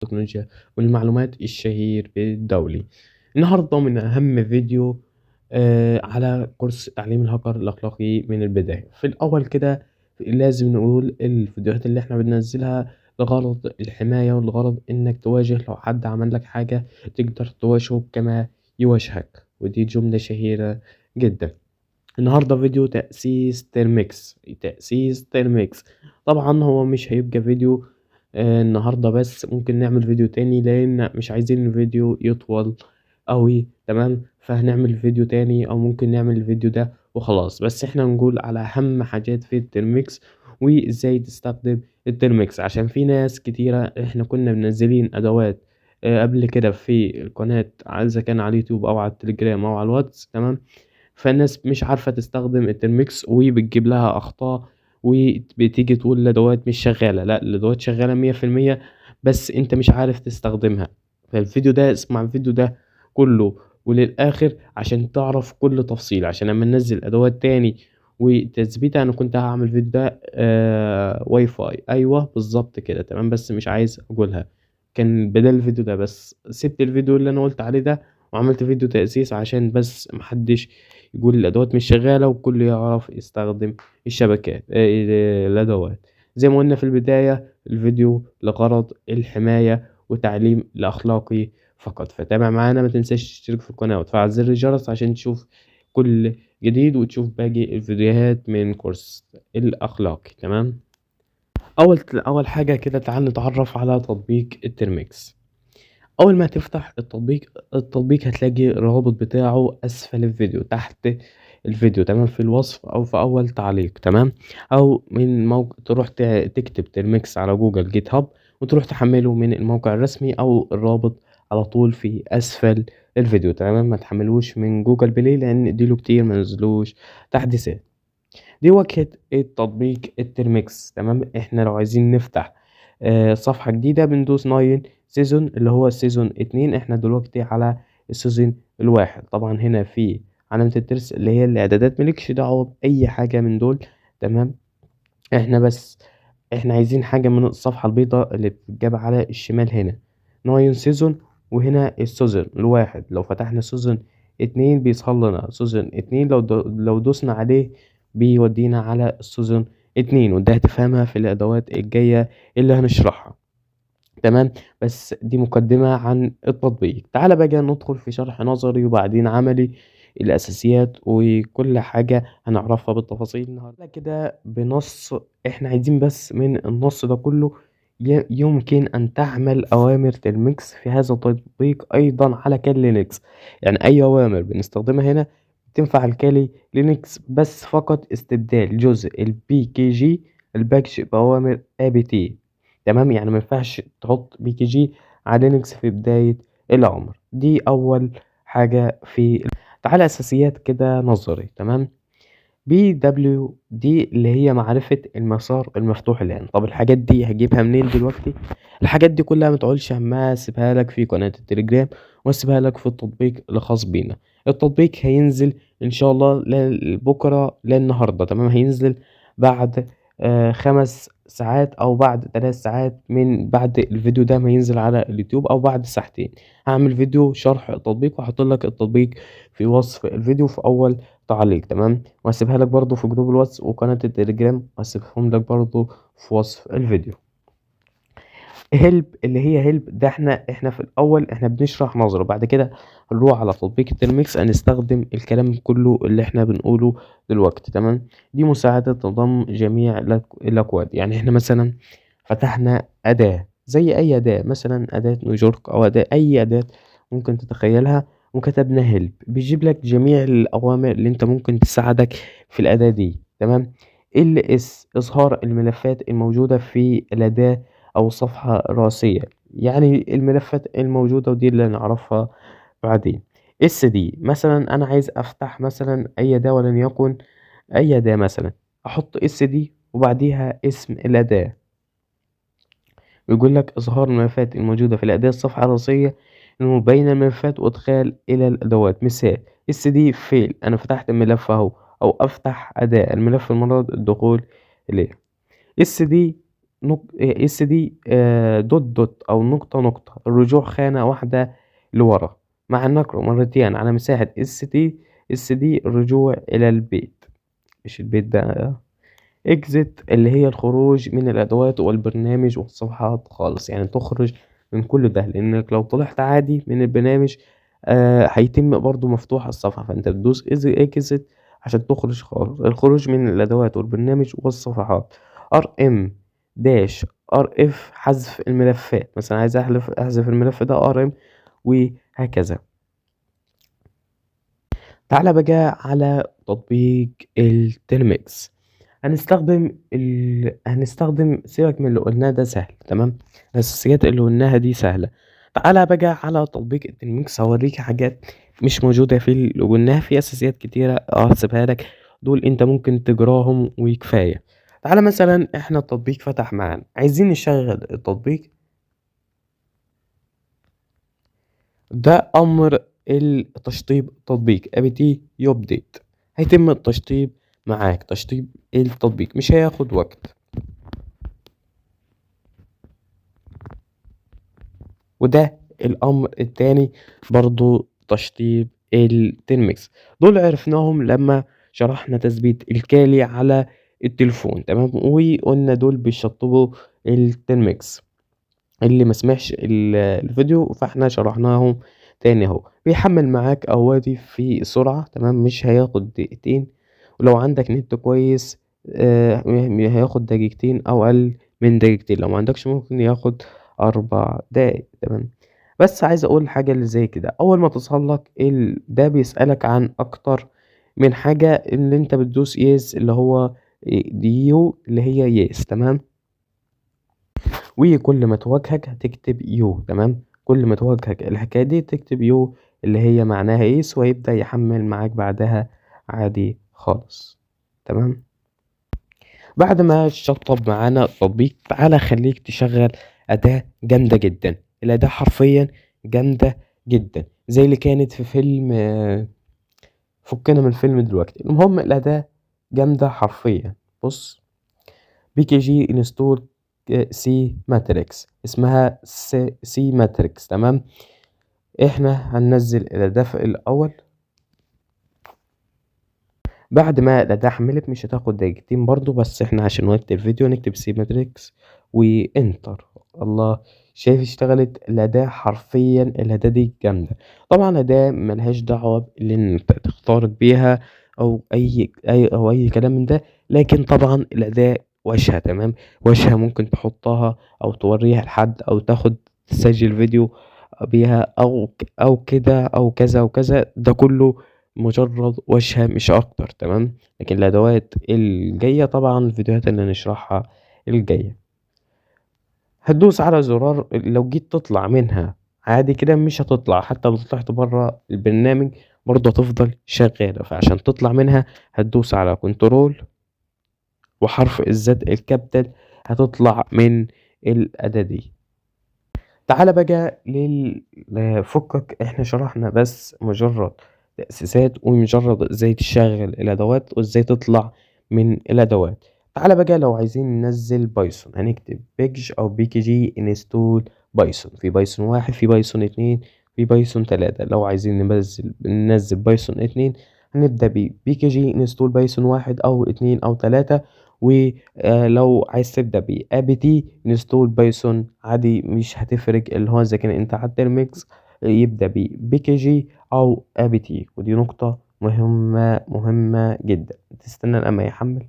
التكنولوجيا والمعلومات الشهير بالدولي. النهاردة من أهم فيديو على كورس تعليم الهاكر الأخلاقي من البداية. في الأول كده لازم نقول الفيديوهات اللي احنا بننزلها لغرض الحماية والغرض إنك تواجه لو حد عمل لك حاجة تقدر تواجهه كما يواجهك، ودي جملة شهيرة جدا. النهاردة فيديو تأسيس Termux. تأسيس Termux طبعا هو مش هيبقى فيديو النهاردة بس، ممكن نعمل فيديو تاني لأن مش عايزين الفيديو يطول قوي، تمام؟ فهنعمل فيديو تاني أو ممكن نعمل الفيديو ده وخلاص، بس احنا نقول على أهم حاجات في ال Termux وإزاي تستخدم ال Termux، عشان في ناس كتيرة احنا كنا منزلين أدوات قبل كده في القناة، إذا كان على اليوتيوب أو على التليجرام أو على الواتس، تمام؟ فالناس مش عارفة تستخدم ال Termux وبتجيب لها أخطاء وبتيجي تقول الأدوات مش شغالة. لا، الأدوات شغالة مية في المية، بس أنت مش عارف تستخدمها. فالفيديو ده اسمع الفيديو ده كله وللآخر عشان تعرف كل تفصيل، عشان لما ننزل أدوات تاني وتثبيتها. أنا كنت هعمل فيديو ده واي فاي، أيوة بالظبط كده، تمام؟ بس مش عايز أقولها، كان بدل الفيديو ده، بس سبت الفيديو اللي أنا قلت عليه ده وعملت فيديو تأسيس عشان بس محدش يقول الأدوات مش شغالة وكل يعرف يستخدم الشبكات، الأدوات. زي ما قلنا في البداية الفيديو لغرض الحماية وتعليم الأخلاقي فقط، فتابع معانا، ما تنساش تشترك في القناة وتفعل زر الجرس عشان تشوف كل جديد وتشوف باقي الفيديوهات من كورس الأخلاقي، تمام؟ أول حاجة كده تعال نتعرف على تطبيق ال Termux. أول ما تفتح التطبيق هتلاقي الرابط بتاعه أسفل الفيديو، تحت الفيديو، تمام؟ في الوصف أو في أول تعليق، تمام؟ أو من موقع تروح تكتب Termux على جوجل GitHub وتروح تحمله من الموقع الرسمي أو الرابط على طول في أسفل الفيديو، تمام؟ ما تحملوش من Google Play لأن ديله كتير ما نزلوش تحديثات. دي واجهة التطبيق ال Termux، تمام؟ احنا لو عايزين نفتح صفحة جديدة بندوس 9 season اللي هو season 2، احنا دلوقتي على ال season الواحد. طبعا هنا في علامة الترس اللي هي الاعدادات، مالكش دعوة بأي حاجة من دول، تمام؟ احنا بس عايزين حاجة من الصفحة البيضاء اللي بتتجاب على الشمال هنا 9 season، وهنا ال season الواحد. لو فتحنا season 2 بيظهر لنا season 2، لو دوسنا عليه بيودينا على ال season 2، وده هتفهمها في الأدوات الجاية اللي هنشرحها، تمام؟ بس دي مقدمة عن التطبيق. تعالى بقى ندخل في شرح نظري وبعدين عملي، الأساسيات وكل حاجة هنعرفها بالتفاصيل النهاردة كده بنص. احنا عايزين بس من النص ده كله يمكن أن تعمل أوامر Termux في هذا التطبيق أيضا على Kali Linux. يعني أي أوامر بنستخدمها هنا تنفع على Kali Linux، بس فقط استبدال جزء ال PKG ال package بأوامر APT، تمام؟ يعني ما ينفعش تحط PKG على Linux في بداية الأمر. دي أول حاجة في تعالى أساسيات كده نظري، تمام؟ PWD اللي هي معرفة المسار المفتوح الآن. طب الحاجات دي هجيبها منين دلوقتي؟ الحاجات دي كلها ما تقولش همها، سيبها لك في قناة التليجرام واسيبها لك في التطبيق الخاص بينا. التطبيق هينزل إن شاء الله لا بكرة لا النهاردة، تمام؟ هينزل بعد 5 ساعات أو بعد 3 ساعات من بعد الفيديو ده ما ينزل على اليوتيوب، أو بعد ساعتين. هعمل فيديو شرح التطبيق وهحط لك التطبيق في وصف الفيديو في أول تعليق، تمام؟ وهسيبها لك برضو في جروب الواتس وقناة التليجرام، وهسيبهم لك برضو في وصف الفيديو. help اللي هي help ده احنا في الأول بنشرح نظرة، بعد كده هنروح على تطبيق ال Termux هنستخدم الكلام كله اللي احنا بنقوله دلوقتي، تمام؟ دي مساعدة تضم جميع الأكواد. يعني احنا مثلا فتحنا أداة زي أي أداة، مثلا أداة نيويورك أو أداة أي أداة ممكن تتخيلها، وكتبنا help بيجيب لك جميع الأوامر اللي انت ممكن تساعدك في الأداة دي، تمام؟ ls إظهار الملفات الموجودة في الأداة أو الصفحة الرئيسية، يعني الملفات الموجودة ودي اللي نعرفها بعدين. cd مثلا أنا عايز أفتح مثلا أي أداة، ولنكن أي أداة، مثلا أحط cd وبعديها اسم الأداة، ويقول لك إظهار الملفات الموجودة في الأداة الصفحة الرئيسية بين الملفات وإدخال إلى الأدوات. مثال cd file، أنا فتحت الملف أهو، أو أفتح أداة الملف المراد الدخول إليه. cd SD dot dot او نقطة نقطة، الرجوع خانة واحدة لورا، مع النقر مرتين على مساحة SD SD الرجوع الى البيت، مش البيت ده. exit اللي هي الخروج من الادوات والبرنامج والصفحات خالص، يعني تخرج من كل ده، لانك لو طلعت عادي من البرنامج هيتم برضو مفتوح الصفحة، فانت بتدوس exit عشان تخرج خالص. الخروج من الادوات والبرنامج والصفحات. RM dash RF حذف الملفات، مثلا عايز احذف الملف ده RM وهكذا. تعالى بقى على تطبيق ال Termux. هنستخدم سيبك من اللي قلناه ده سهل، تمام؟ الاساسيات اللي قلناها دي سهلة. تعالى بقى على تطبيق ال Termux، هوريك حاجات مش موجودة في اللي قلناها، في اساسيات كتيرة هسيبها لك، دول انت ممكن تجراهم وكفاية. تعالى مثلا احنا التطبيق فتح معانا، عايزين نشغل التطبيق ده. امر التشطيب تطبيق apt update، هيتم التشطيب معاك، تشطيب التطبيق مش هياخد وقت. وده الامر التاني برضو تشطيب ال Termux. دول عرفناهم لما شرحنا تثبيت ال Kali على التليفون، تمام؟ وقلنا دول بيشطبوا ال Termux. اللي ما سمعش الفيديو فاحنا شرحناهم تاني اهو. بيحمل معاك اهواتي في سرعة، تمام؟ مش هياخد دقيقتين، ولو عندك نت كويس، هياخد دقيقتين او اقل من دقيقتين، لو ما عندكش ممكن ياخد 4 دقايق، تمام؟ بس عايز اقول حاجة اللي زي كده، اول ما تصل لك ده بيسألك عن اكتر من حاجة، اللي انت بتدوس yes اللي هو ديو اللي هي yes، تمام؟ وكل ما تواجهك هتكتب U، تمام؟ كل ما تواجهك الحكاية دي تكتب U اللي هي معناها yes، ويبدأ يحمل معاك بعدها عادي خالص، تمام؟ بعد ما شطب معانا التطبيق، تعالى خليك تشغل أداة جامدة جدا. الأداة حرفيا جامدة جدا، زي اللي كانت في فيلم، فكنا من الفيلم دلوقتي. المهم الأداة جامدة حرفيا. بص، pkg install CMatrix، اسمها CMatrix، تمام؟ احنا هننزل الأداة في الأول. بعد ما الأداة حملت مش هتاخد دقيقتين برضو، بس احنا عشان وقت الفيديو نكتب CMatrix و enter. الله، شايف اشتغلت الأداة حرفيا. الأداة دي جامدة. طبعا أداة ملهاش دعوة باللي انت تختار بيها أو أي كلام من ده، لكن طبعا الأداة وشها تمام، وشها ممكن تحطها أو توريها لحد أو تاخد تسجل فيديو بيها أو كده أو كذا وكذا، ده كله مجرد وشها مش أكتر، تمام؟ لكن الأدوات الجاية طبعا الفيديوهات اللي نشرحها الجاية هتدوس على زرار، لو جيت تطلع منها عادي كده مش هتطلع، حتى لو طلعت بره البرنامج برضه هتفضل شغالة. فعشان تطلع منها هتدوس على control وحرف ال Z ال capital، هتطلع من الأداة دي. تعالى بقى لفكك، احنا شرحنا بس مجرد تأسيسات ومجرد ازاي تشغل الأدوات وازاي تطلع من الأدوات. تعالى بقى لو عايزين ننزل Python هنكتب package أو pkg install Python، في Python 1، في Python 2، في Python 3. لو عايزين ننزل Python 2 هنبدأ ب pkg install Python 1 أو 2 أو 3. ولو عايز تبدأ ب apt install Python عادي مش هتفرق، اللي هو إذا كان أنت على ال Termux يبدأ ب pkg أو apt. ودي نقطة مهمة مهمة جدا. تستنى لما يحمل.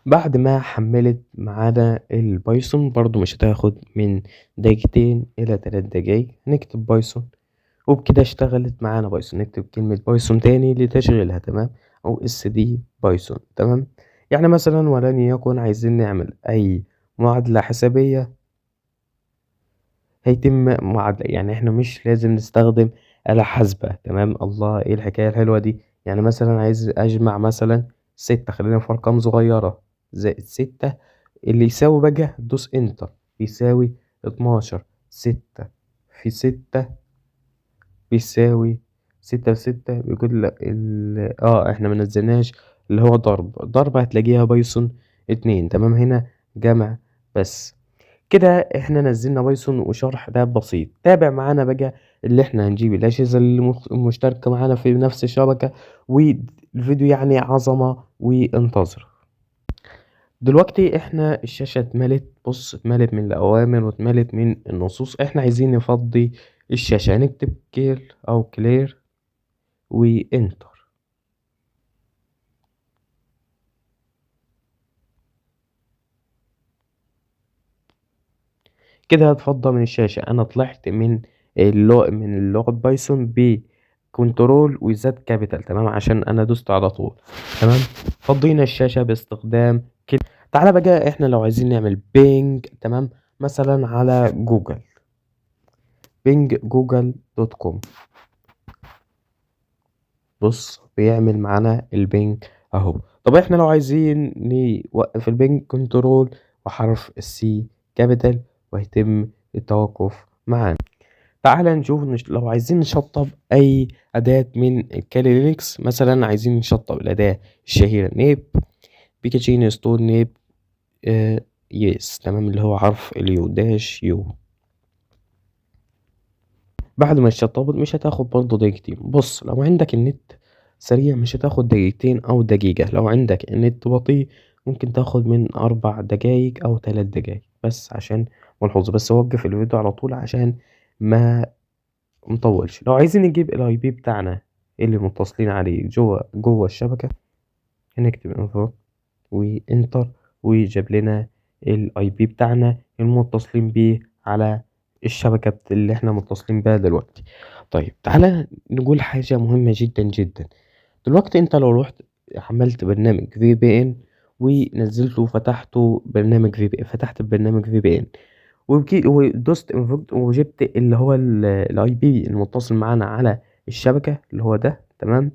بعد ما حملت معانا ال Python برضو مش هتاخد من دقيقتين إلى 3 دقايق. نكتب Python وبكده اشتغلت معانا Python. نكتب كلمة Python تاني لتشغيلها، تمام، أو cd Python، تمام. يعني مثلا ولن يكن عايزين نعمل أي معادلة حسابية هيتم معادلة، يعني احنا مش لازم نستخدم آلة حاسبة، تمام. الله، ايه الحكاية الحلوة دي. يعني مثلا عايز أجمع مثلا 6، خلينا في أرقام صغيرة، زائد 6 اللي يساوي بقى دوس انتر بيساوي 12، 6 في 6 بيساوي 6 في 6، بيقول لك احنا ما نزلناش اللي هو ضرب، ضرب هتلاقيها Python 2، تمام. هنا جمع بس. كده احنا نزلنا Python وشرح ده بسيط. تابع معانا بقى اللي احنا هنجيب الاجهزة المشتركة معانا في نفس الشبكة، والفيديو يعني عظمه، وانتظر. دلوقتي احنا الشاشة اتملت، بص اتملت من الاوامر واتملت من النصوص. احنا عايزين نفضي الشاشة، هنكتب kill او clear و enter. كده هتفضى من الشاشة. انا طلعت من اللغة Python ب control و Z capital، تمام، عشان انا دوست على طول. تمام، فضينا الشاشة باستخدام كده. تعالى بقى احنا لو عايزين نعمل ping، تمام، مثلا على جوجل، ping Google dot com، بص بيعمل معانا ال ping اهو. طب احنا لو عايزين نوقف ال ping، control وحرف ال C capital وهيتم التوقف معانا. تعالى نشوف لو عايزين نشطب اي اداة من ال Kali Linux، مثلا عايزين نشطب الاداة الشهيرة nmap، pkg install nmap، yes، تمام، اللي هو حرف ال U dash U. بعد ما تشطبت مش هتاخد برضه دقيقتين. بص لو عندك النت سريع مش هتاخد دقيقتين او دقيقة، لو عندك النت بطيء ممكن تاخد من 4 دقايق او 3 دقايق، بس عشان ملحوظة، بس وقف الفيديو على طول عشان ما نطولش. لو عايزين نجيب ال IP بتاعنا اللي متصلين عليه جوه الشبكة، هنكتب info و enter، وجاب لنا ال IP بتاعنا المتصلين بيه على الشبكة اللي احنا متصلين بيها دلوقتي. طيب تعالى نقول حاجة مهمة جدا جدا. دلوقتي انت لو رحت عملت برنامج VPN ونزلته وفتحته برنامج VPN، فتحت برنامج VPN ودوست invoke وجبت اللي هو ال IP المتصل معانا على الشبكة اللي هو ده، تمام،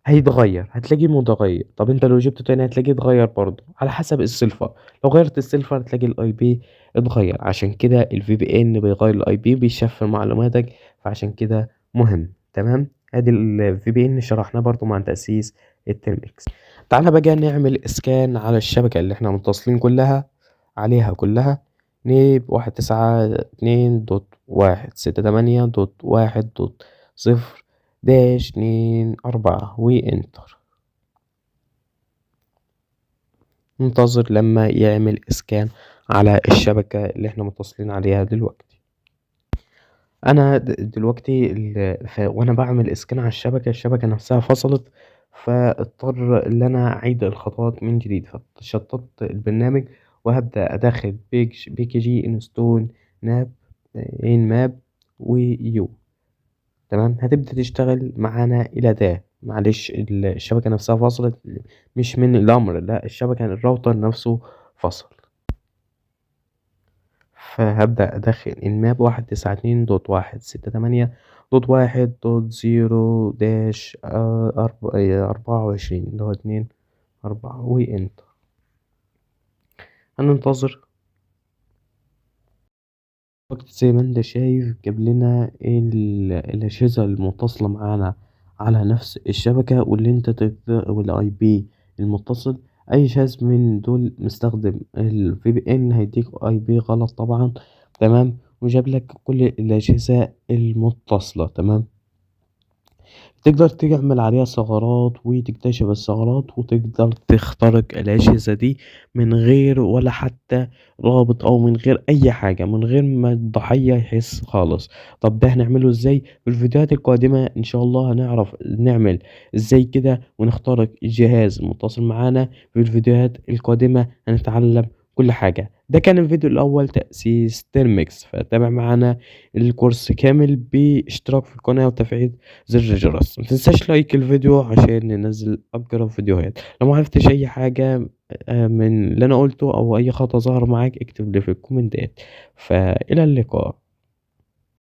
هيتغير، هتلاقيه متغير. طب انت لو جبته تاني هتلاقيه اتغير برضه على حسب ال server، لو غيرت ال server هتلاقي ال IP اتغير. عشان كده ال VPN بيغير ال IP، بيشفر معلوماتك، فعشان كده مهم. تمام، ادي ال VPN شرحناه برضه مع تأسيس ال Termux. تعالى بقى نعمل scan على الشبكة اللي احنا متصلين كلها عليها كلها، nmap 192.168.1.0-24 و enter. انتظر لما يعمل scan على الشبكة اللي احنا متصلين عليها دلوقتي. انا دلوقتي وانا بعمل scan على الشبكة، الشبكة نفسها فصلت، فاضطر ان انا اعيد الخطوات من جديد، فشطبت البرنامج وهبدأ ادخل pkg install nmap nmap و U. تمام، هتبدأ تشتغل معانا الى ده. معلش الشبكة نفسها فصلت، مش من الامر، لا الشبكة الراوتر نفسه فصل. فهبدأ ادخل nmap 192.168.1.0 dash، 24 اللي هو 2 4 و enter. هننتظر وقت زي ما انت شايف جاب لنا الأجهزة المتصلة معانا على نفس الشبكة، واللي انت تقدر وال IP المتصل. اي جهاز من دول مستخدم ال VPN هيديك IP غلط طبعا، تمام، وجاب لك كل الأجهزة المتصلة. تمام، تقدر تعمل عليها ثغرات وتكتشف الثغرات، وتقدر تخترق الأجهزة دي من غير ولا حتى رابط أو من غير أي حاجة، من غير ما الضحية يحس خالص. طب ده هنعمله إزاي؟ في الفيديوهات القادمة إن شاء الله هنعرف نعمل إزاي كده ونخترق الجهاز المتصل معانا. في الفيديوهات القادمة هنتعلم كل حاجة. ده كان الفيديو الأول تأسيس Termux، فتابع معانا الكورس كامل باشتراك في القناة وتفعيل زر الجرس. ما تنساش like الفيديو عشان ننزل أقرب فيديوهات. لو ما عرفتش أي حاجة، من اللي أنا قلته أو أي خطأ ظهر معاك اكتب لي في الكومنتات. فإلى اللقاء.